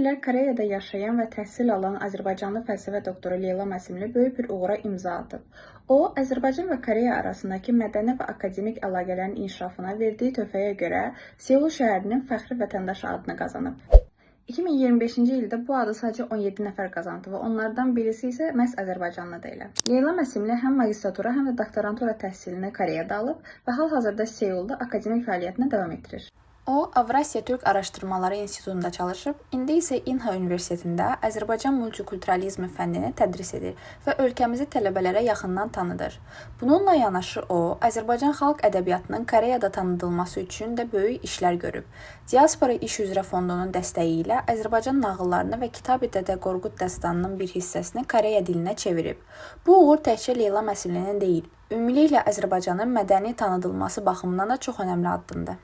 illər Koreyada yaşayan və təhsil alan Azərbaycanlı fəlsəfə doktoru Leyla Məsimli böyük bir uğura imza atıb. O, Azərbaycan və Koreya arasındakı mədəni və akademik əlaqələrin inkişafına verdiyi töhfəyə görə Seul şəhərinin fəxri vətəndaşı adını qazanıb. 2025-ci ildə bu adı sadəcə 17 nəfər qazandı və onlardan birisi isə məhz Azərbaycanlıdır elə. Leyla Məsimli həm magistratura, həm də doktorantura təhsilini Koreyada alıb və hal-hazırda Seulda akademik fəaliyyətinə davam etdirir. O, Avrasiya Türk Araşdırmaları İnstitutunda çalışıb, indi isə İnha Universitetində Azərbaycan multikulturalizmi fənnini tədris edir və ölkəmizi tələbələrə yaxından tanıdır. Bununla yanaşı o, Azərbaycan xalq ədəbiyyatının Koreyada tanıdılması üçün də böyük işlər görüb. Diaspora İş üzrə Fondunun dəstəyi ilə Azərbaycan nağıllarını və Kitab-ı Dədə Qorqud dastanının bir hissəsini Koreya dilinə çevirib. Bu uğur təkcə Leyla Məsimlinin deyil, ümumiliklə Azərbaycanın mədəni tanıdılması baxımından da çox önəmli addımdır.